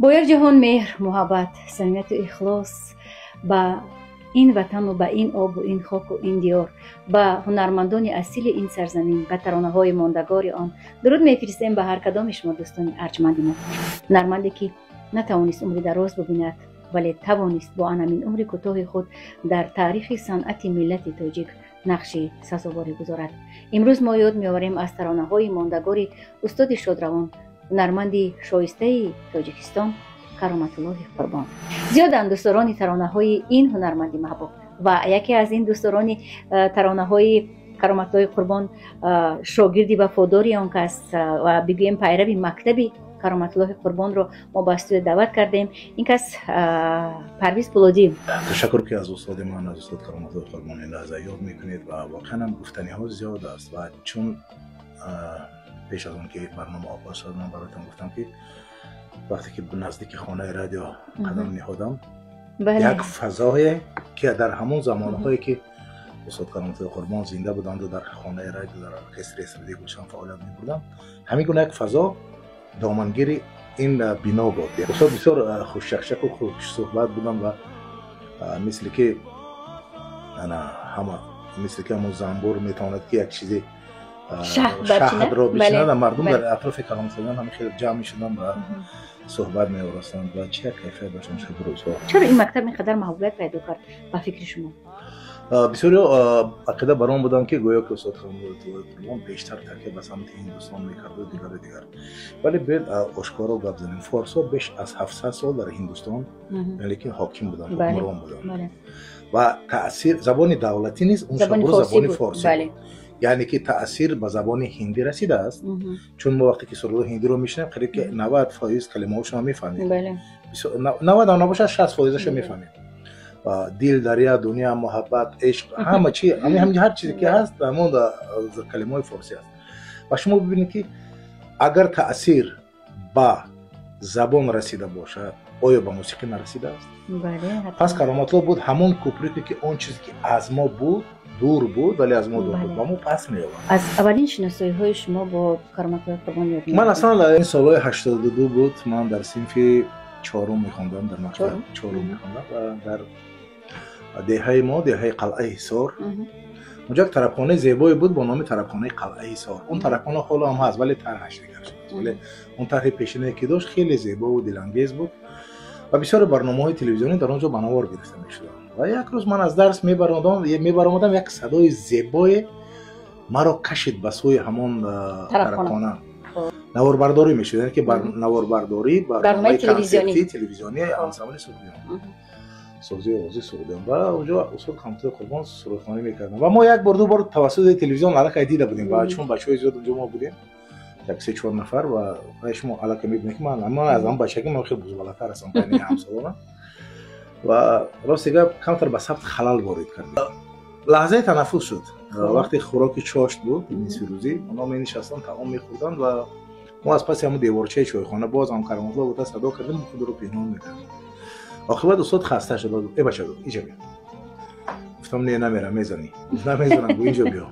Бо як ҷаҳон меҳр, муҳаббат, самимияту ихлос ба ин ватану ба ин обу ин хоку ин диёр, ба ҳунармандони асили ин сарзамин, ба таронаҳои мондагори он дуруд мефиристем ба ҳар кадоми шумо, дӯстони арҷманди мо. Ҳунарманде, ки натавонист умри дароз бубинад, вале тавонист бо анамин умри кӯтоҳи худ дар таърихи санъати миллати тоҷик нақши сазоворӣ гузорад. Имрӯз мо ёд меоварем аз таронаҳои мондагори устоди шодравон, ҳунарманди шоистаи Тоҷикистон Кароматуллоҳи Қурбон. Зиёданд дӯстдорони таронаҳои ин ҳунарманди маҳбуб ва яке аз ин дӯстдорони таронаҳои Кароматуллоҳи Қурбон, шогирди вафодори он кас ва бигӯем, пайрави мактаби Кароматуллоҳи Қурбонро мо ба студия даъват кардем. Ин кас Парвиз Пулодӣ. Ташаккур, ки аз устоди ман, аз устод Кароматуллоҳи Қурбон ин лаҳза ёд мекунед ва воқеан ҳам гуфтаниҳо зиёд аст. Ва чун пеш аз он ки барнома оғоз шуд, ман бароятон гуфтам, ки вақте ки наздики хонаи радио қадам ниҳодам, як фазое, ки дар ҳамон замонҳое, ки устод Кароматуллоҳи Қурбон зинда буданду дар хонаи радио, дар оркестри эстрадии Гулшан фаъолият мебурдам, ҳамин гуна як фазо домангири ин бино буд. Устод бисёр хушчақчақу хушсуҳбат буданд ва мисли ки ана ҳама, мисли ки ҳамон занбур метавонад, ки як чизи шаҳдро бичинад, мардум дар атрофи Кароматуллоҳ ҳами хеле ҷамъ мешуданд ва суҳбат меоростанд ва чӣ як кайфият доштанд шабу рӯзҳо. Чаро ин мактаб ин қадар маҳбубият пайдо кард, ба фикри шумо? Бисёриҳо ақида бар он буданд, ки гӯё ки устод Кароматуллоҳи Қурбон бештар такя ба самти Ҳиндустон мекарду дигару дигар. Вале биёед, ошкоро гап занем: форсҳо беш аз 700 сол дар Ҳиндустон, яъне ки ҳоким буданд, ҳукмрон буданд ва таъсир забони давлатӣ низ он забони форсӣ, яъне ки таъсир ба забони ҳиндӣ расидааст. Чун мо вақте ки суруди ҳиндиро мешунавем, қариб ки 90% калимаҳошро мефаҳмем, 90 ам набошад, 60 фоизашро мефаҳмем: дил, дарё, дунё, муҳаббат, ишқ, ҳама чи, ҳар чизе ки ҳаст, ҳамон калимаҳои форсӣ аст. Ва шумо бибинед, ки агар таъсир ба забон расида бошад, оё ба мусиқӣ нарасидааст? Пас Кароматло буд ҳамон кӯприке, ки он чизе, ки аз мо буд, дур буд, вале аз мо дур буд, ба мо пас меовард. Аз аввалин шиносоиҳои шумо бо Кароматлои Қурбон ёд? Ман аслан ин солҳои 82 буд, ман дар синфи чорум мехондам, дар мактаб чорум мехондам ва дар деҳаи мо, деҳаи Қалъаи Ҳисор, онҷо як тарабхонаи зебое буд бо номи тарабхонаи Қалъаи Ҳисор. Он тарабхона ҳоло ҳам ҳаст, вале тарҳаш дигар шудааст, вале он тарҳи пешинае, ки дошт, хеле зебову дилангез буд ва бисёре барномаҳои телевизионӣ дар он ҷо ба навор гирифта мешуданд. Ва як рӯз ман аз дарс мебаромадам, як садои зебое маро кашид ба сӯи ҳамон тарабхона. Наворбардорӣ мешуд, яъне ки наворбардорӣ барномаи консертии телевизионии ансамбли Суғдиён, сози овози Суғдиён. Ва онҷо устод Кароматуллои Қурбон сурудхонӣ мекарданд ва мо як бор, ду бор тавассути телевизион аллакай дида будем. Ва чун бачаҳои зиёд онҷо мо будем, як се чор нафар, ва шумо аллакай мебинед, ки ман аз ҳамон бачагӣ ман хеле бузургтар ҳастам байни ҳамсолонам ва рости гап, камтар ба сабт халал ворид кардем. Лаҳзаи танаффус шуд, вақте хӯроки чошт буд, нисфи рӯзӣ, онҳо менишастанд, таом мехӯрданд ва мо аз паси ҳамон деворчаи чойхона боз ҳам Кароматло буда садо кардем, худро пинҳон мекардем. Оқибат устод хаста шуд: «Э, бача, иҷа биё». Гуфтам: «Не, намерам, мезанӣ». «Намезанам», гу, «инҷо биё».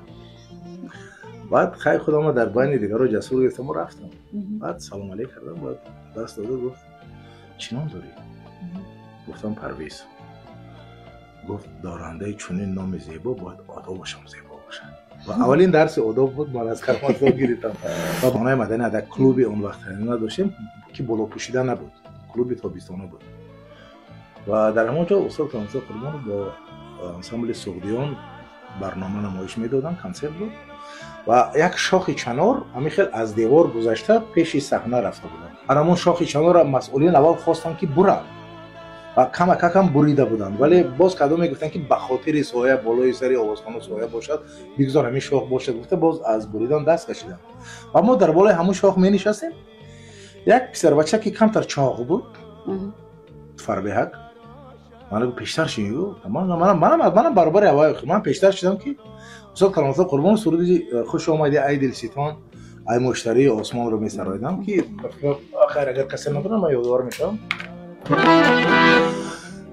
Баъд хай, худама дар байни дигарро ҷасур гирифтаму рафтам. Баъд салом алейк кардам, баъд даст дода гуфт: «Чӣ ном дорӣ?» Гуфтам: «Парвиз». Гуфт: «Дорандаи чунин номи зебо бояд одобашам зебо бошад». Ва аввалин дарси одоб буд, ман аз Кароматло гирифтам. Ва хонаи маданият як клуби он вақт надоштем, ки болопӯшида набуд, клуби тобистона буд ва дар ҳамон ҷо устод Кароматулло Қурбонов бо ансамбли Суғдиён барнома намоиш медоданд, консерт буд ва як шохи чанор ҳамин хел аз девор гузашта пеши саҳна рафта буданд. Ҳамон шохи чанорро масъулин аввал хостанд, ки буранд ва камакакам бурида буданд, вале боз кадом мегуфтанд, ки ба хотири соя, болои сари овозхона соя бошад, бигзор ҳамин шох бошад, гуфта, боз аз буридан даст кашиданд. Ва мо дар болои ҳамон шох менишастем. Як писарбача, ки камтар чоғ буд, фарбеҳак, мана гуфт: «Пештар шин». Манам баробари ҳавои ман пештар шудам, ки устод Кароматулло Қурбон суруди «Хуш омадӣ, ай дилситон, ай муштарии осмонро» месароидам, ки хайр, агар касе надорам, ман ёдовар мешавам.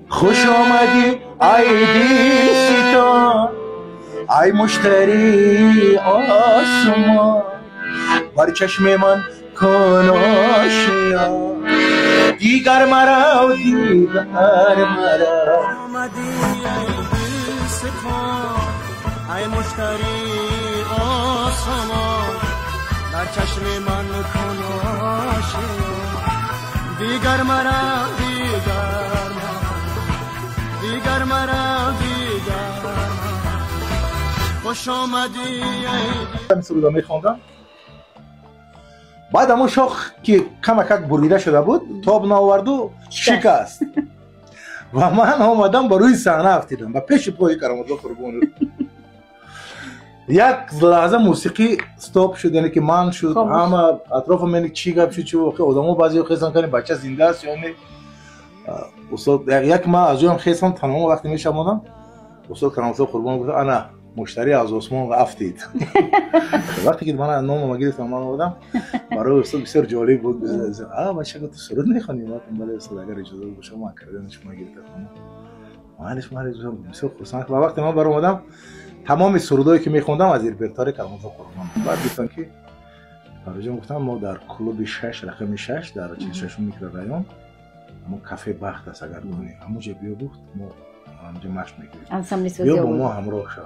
Хуш омадӣ, ай дилситон, ай муштарии осмон, бар чашми ман кун ошиён. Дигар марав, дигар марав. ای مشتری آسمان در چشم من کن دیگر مرا دیگر مرا دیگر مرا دیگر خوش آمدی. سروده میخوندم. بعد همون شاخ که کمکک بریده شده بود تاب نآورد و شکست و من آمدم با روی صحنه افتیدم و پیش پای کرامت‌الله قربان. یک لحظه موسیقی استاپ شد، یعنی که من شد همه اطراف من چی گپ شد چی واقع آدمو بعضی خیستن کنی بچه زنده است یا نه. استاد یک ما از جام خیستم تمام وقتی میشمودم استاد کرامت‌الله قربان گفت انا مشتری از آسمان افتید. وقتی که من نام ما گرفتم من آوردم برای استاد بسیار جالب بود. بچه تو سرود میخوانی؟ من بله استاد اگر اجازه باشه من کردن شما گرفتم. مالش بسیار خرسند. و وقتی من برآمدم تمام سرودایی که میخوندم از رپرتوار کرامت‌الله قربان. بعد گفتم که فرجان گفتم ما در کلوب 6 رقم 6 در 46 میکرورایون همون کافه بخت است اگر دونی همونجا بیا گفت ما همونجا مشق میکردیم بیا با ما همراه شو.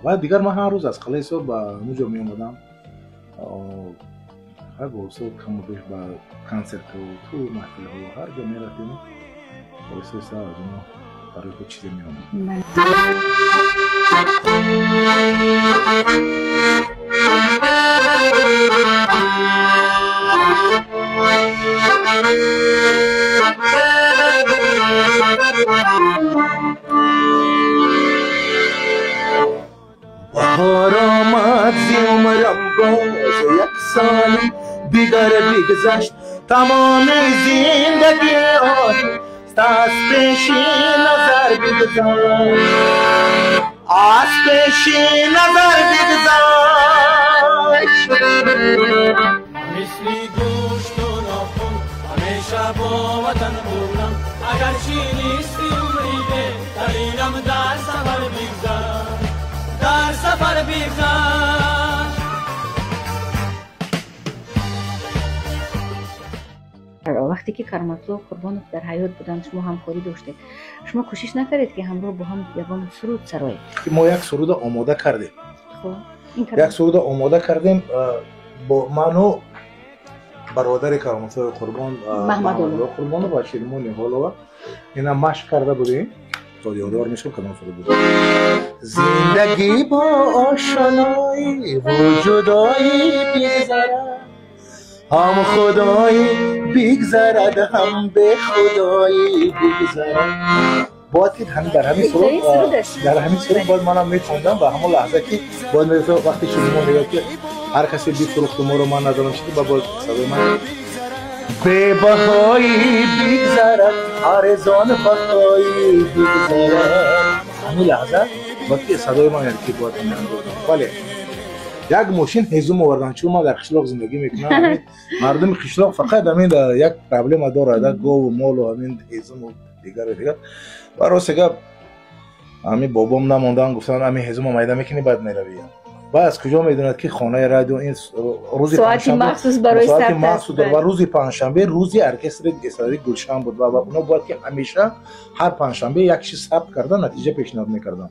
و دیگر من هر روز از قلعه حصار به همونجا می اومدم. هر با استاد کم و بیش به کنسرت و تو محفل ها و هر جا میرفتیم و استاد از اونا برای خود چیزی می اومد. بهار آمد زی عمرم باز یک سال دیگر بگذشت تمام زندگی آن از پیش نظر بگذشت از پیش نظر بگذشت. مثل گوشت و ناخن همیشه با وطن بودم اگرچه نیستی عمری بهترینم در سفر بگذشت در سفر بگذشت. وقتی که کرامت‌الله قربانов در حیات بودند شما همکاری داشتید، شما کوشش نکردید که همراه با هم یگان سرود سرایید؟ ما یک سرود آماده کردیم. خب یک سرود آماده کردیم با منو برادر کرامت‌الله قربان محمدالله قربان و شیرمون نهالова اینا مشق کرده بودیم تا یادوار میشم کدام سرود بود. زندگی با آشنایی و جدایی بگذرد هم خدایی بگذرد هم به خدایی بگذرد. باید که همین در همین سرود در همین سرود باید منم میخوندم و همون لحظه که باید میگفتم وقتی شما نگاه که هر کسی بفروخت ما رو من ندارم چیزی با باید صدای من به بهایی بگذرد ارزان بهایی بگذرد. همین لحظه باید که صدای من یعنی که باید میخوندم. ولی یک ماشین هیزم آوردن چون ما در قشلاق زندگی میکنم. مردم قشلاق فقط همین یک پرابلم داره در گاو و مال و همین هیزم و دیگر و دیگر. و راست گپ همین بابام نموندن گفتن همین هیزم میده میکنی بعد میروی. و از کجا میدوند که خانه رادیو این روز پنجشنبه مخصوص برای ساعت مخصوص و روز پنجشنبه روزی ارکستر استادی گلشن بود و اونا باید که همیشه هر پنجشنبه یک چیز ثبت کردن نتیجه پیشنهاد میکردن.